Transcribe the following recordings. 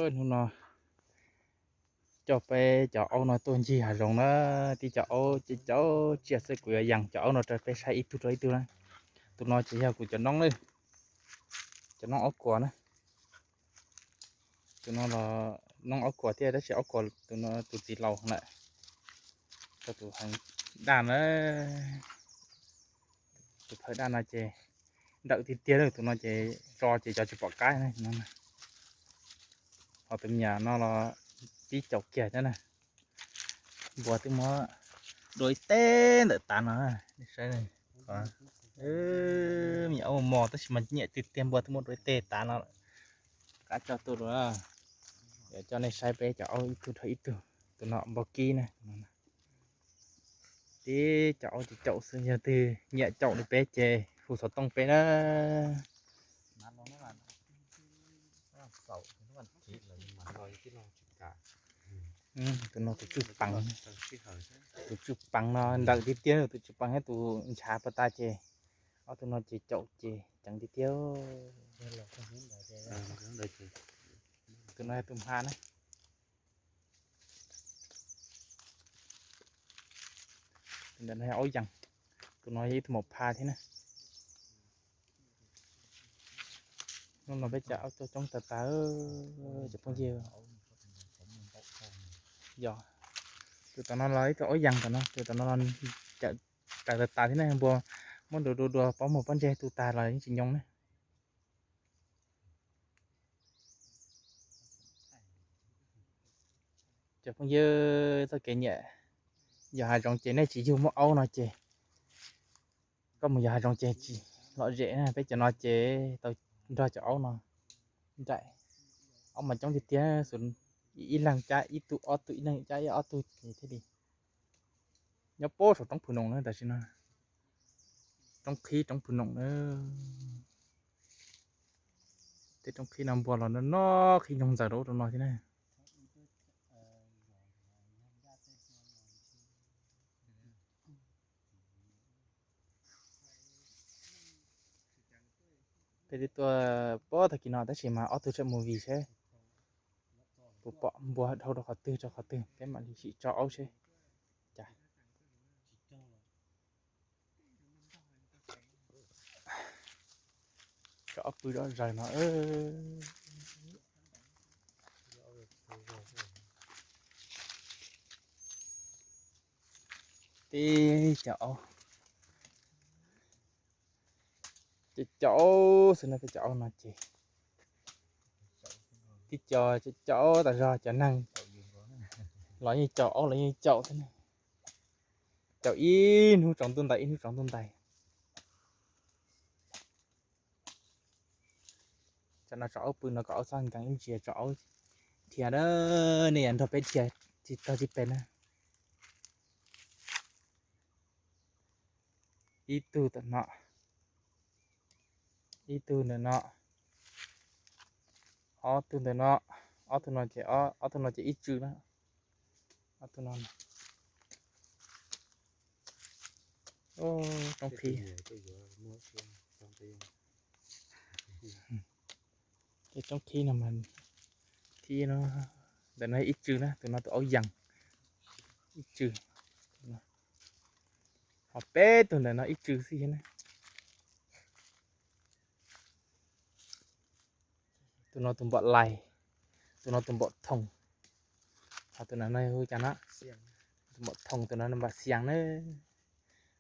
Hnub no coj peb cov aub no tuaj ncig hav zoov na, tib cov aub cov tsiaj xwb kuv yuav yees cov aub no rau peb saib ib tug rau ib tug na. Tus no ces yog kuv cov noob na, cov noob aub kuas na. Tus no los noob aub kuas thiab tab sis aub kuas tus txiv laus lawm. Rau tus heev daj na, tus phawj daj no ces ntawm tiag tiag, tus no ces tso ces cov tsis pom qab na. Ho tus me nyuam no los tib caum kiag thiab na. Npua twb muab dua ib teg ntawm tav no, saib. Me nyuam aub mos mos tab sis mas nyiam tiag tiag, npua twb muab dua ib teg tav no. Qab tso tuaj dua, yuav coj nej saib peb cov aub ib tug dhau ib tug. Tus no npau kib na. Tib cov aub caum xwb, yog twg nyiam caum li peb ces hu xov tooj peb na. Tus no tus tswj peev, tus tswj peev no ntawm tiag tiag, tus tswj peev thiab tus ntshav puag ta ces ob tug no ces caum ces ceev tiag tiag. Tus no yog tus hma na. Tus ntawm no yog aub yees, tus no yog ib tug maum pha thiab na. Hnub no peb cov aub coob coob tas tas cov phooj ywg. Yog, tus tom no los ib tug aub yees tom no, tus tom no los cawm tas tas thiab na, npua muab dua dua dua pob muag pob ntseg tu tas los yeej tsis nyoo na. Cov phooj ywg txoj kev nyiam yos hav zoov ces nej tsis yug muab aub no ces koj mus yos hav zoov ces tsis lom zem na. Peb cov no ces tau nrog cov aub no nraim. Aub mas coob tiag tiag, ib leeg cab ib tug ob tug, ib leeg cab ib ob tug ces thiaj li nyob puag saum roob Phwv Noom na tam sim no. Roob qhib roob Phwv Noom na. Tej roob qhib no npua los noj qhib nyoog ntxaws rau ub rau no thiab na. Peb twb tuaj puag tag kis no tab sis mas ob tug tseem mus vij seb puas pom npua dhau rau qhov twg rau qhov twg, peb mam li sim tso aub seb. Cas cov aub pw zom zaws no. Tib cov aub, cov aub xwb na, peb cov aub no ces tib co cov aub tas zog, cov neeg los yeej caum, aub los yeej caum thiab ne. Caum ib hnub tsaus ntuj ntais ib hnub tsaus ntuj ntais. Tsam no tso aub pw no kom aub txhob nkees ib ntsis tso aub dhia na, nej yuav nrog peb dhia tsis tag tsis pes na. Ib tug ntawm no, ib tug ntawm no, ob tug ntawm no, ob tug no ces, ob tug no ces ib tsw na. Ob tug no, roob qhib, ces roob qhib no mas thib no, ntawm no ib tsw na, tus no tus aub yees, ib tsw. Ho peb tug ntawm no ib tsw xwb thiab na. Tus no tus npom lais, tus no tus npom thoom, ho tus no hu cas no, tus npom thoom, tus no npom xias na.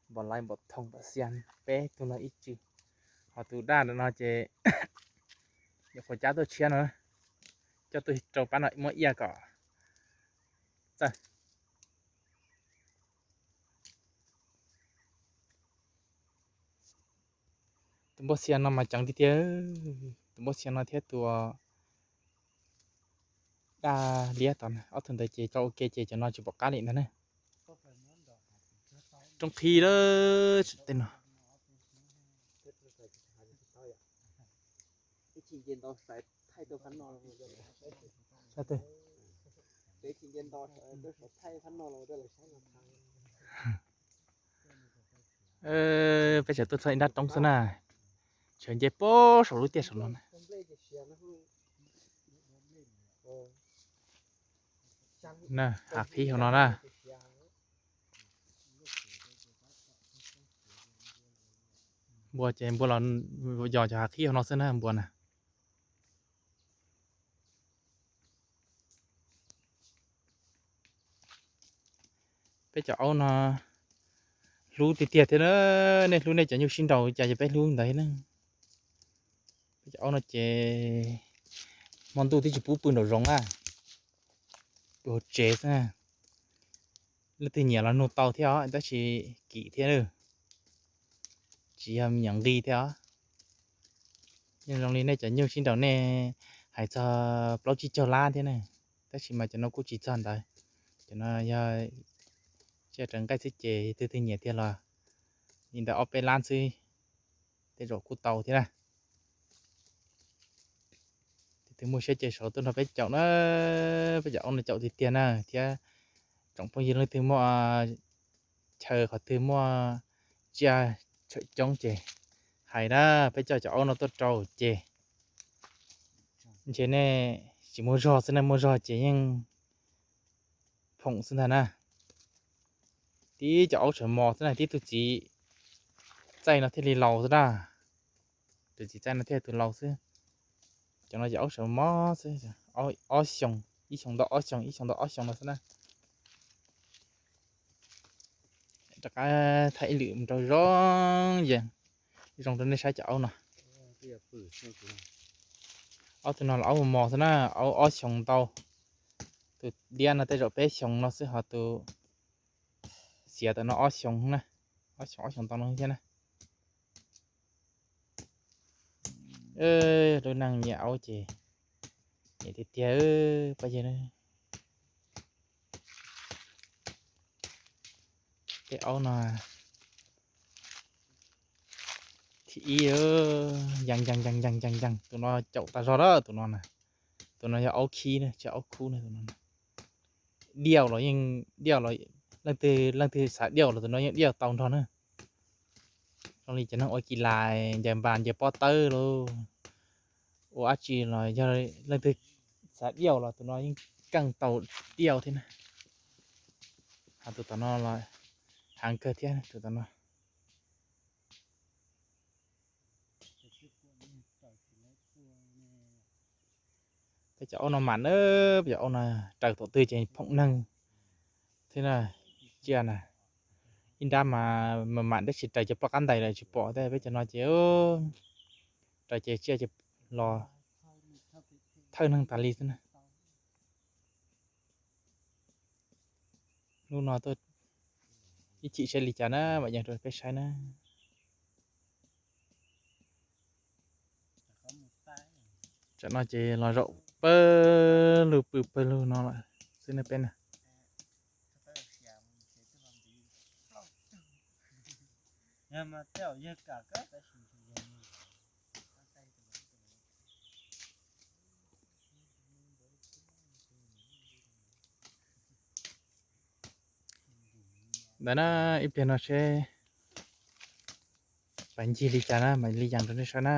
Npom lais, npom thoom, npom xias, peb tug no ib tsw. Ho tus daj ntawm no ces nyuam qhuav cab tuaj tshiab no, coj tuaj rau pab no muab iaj kom txawj. Tus npauj xias no mas ceev tiag tiag, tus npauj xias no thiab tus daj liab tod, ob tug ntawd ces tso ua ke ces cov no tsis pom qab li ntag na. Roob qhib lawm tej no. Peb tseem tuaj txog ib nrab roob xwb na, tseem nce puag saum lub tiaj saum no na. Na, hav qhib hauv no na. Npua ces npua los yos cov hav qhib hauv no xwb na npua na. Peb cov aub no hlub tiag tiag thiab na, nej hlub nej cov nyuj sib nraus cas ces peb hlub ntawd na. Peb cov aub no ces hmo ntuj twb tsis pub pw nraum zoov na, pw hauv tsev xwb na. Leej twg nyiam los nug tau thiab os, tab sis kim thiab, tsis yog me nyuam nqi thiab os. Yeej zoo li nej cov nyuj sib nraus nej hais txog plaub tsib caug lab thiab ne, tab sis mas cov no kuj tsis txog ntawd. Cov no yog tsiaj raws nqaij xwb ces twg twg nyiam tiag los li ntawd ob peb lab xwb, tej zaum kuj tau thiab na. Tus twg muaj siab ces sau tuaj nrog peb caum na, peb cov aub no caum tiag tiag na thiab. Tsoom phooj ywg leej twg muaj chaw qhov twg muaj tsiaj tshawm coob ces hais na, peb coj cov aub no tuaj rau ces ntshe nej tsis muaj zog xwb na, muaj zog ces yeej phoom xwb ntag na. Tib cov aub sawv mos xwb na, tib tug txiv txaij no thiaj li laus xwb na. Tus txiv txaij no thiaj tus laus xwb. Cov no ces aub sawv mos xwb, ob xyoos, ib xyoos ntau ob xyoos, ib xyoos ntau ob xyoos no xwb na. Rov qab thaij ib lwm mus rau zoo, zoo rau nej saib cov aub no. Ob tug no los aub mos mos xwb na, aub ob xyoos ntau. Tus diab no tej zaum peb xyoos no xwb, ho tus xiav tam no ob xyoos na, ob xyoos ob xyoos ntau no thiab na. Lub neej nyiam aub ces nyiam tiag tiag pab yawg. Tej aub no thib ib, yees yees yees yees yees yees, tus no caum tas zog lawm tus no na. Tus no yog aub khib na, tsis aub khub na tus no. Diaj los yeej, diaj los, leej twg leej twg xav diaj los tus no yeej diaj tau nrog na. Zoo li cov neeg ua kis lais, ncaws npas ncaws pob tawb los ua dab tsi los yog leej twg xav diaj los tus no yeej keej tau diaj thiab na. Ho tus tom no los heev kawg thiab tus tom no. Peb cov aub no mam na, peb cov aub no raws tom twg ces phoom neeg thiab na. Tsiaj na, ib nrab mas mam mam tab sis raws cov ploj qab ntais lawm tsis pom, tab peb cov no ces raws ces tsiaj ces los thawj neeg tas li xwb na. Hnub no tuaj ib chim saib li cas na, mam yees rau peb saib na. Tsam no ces los zaum pawg lug pw pawg lug no lawm xwb ne peb na. Ntawd na, ib pliag no seb pais ncig li cas na, mam li yees rau nej saib na.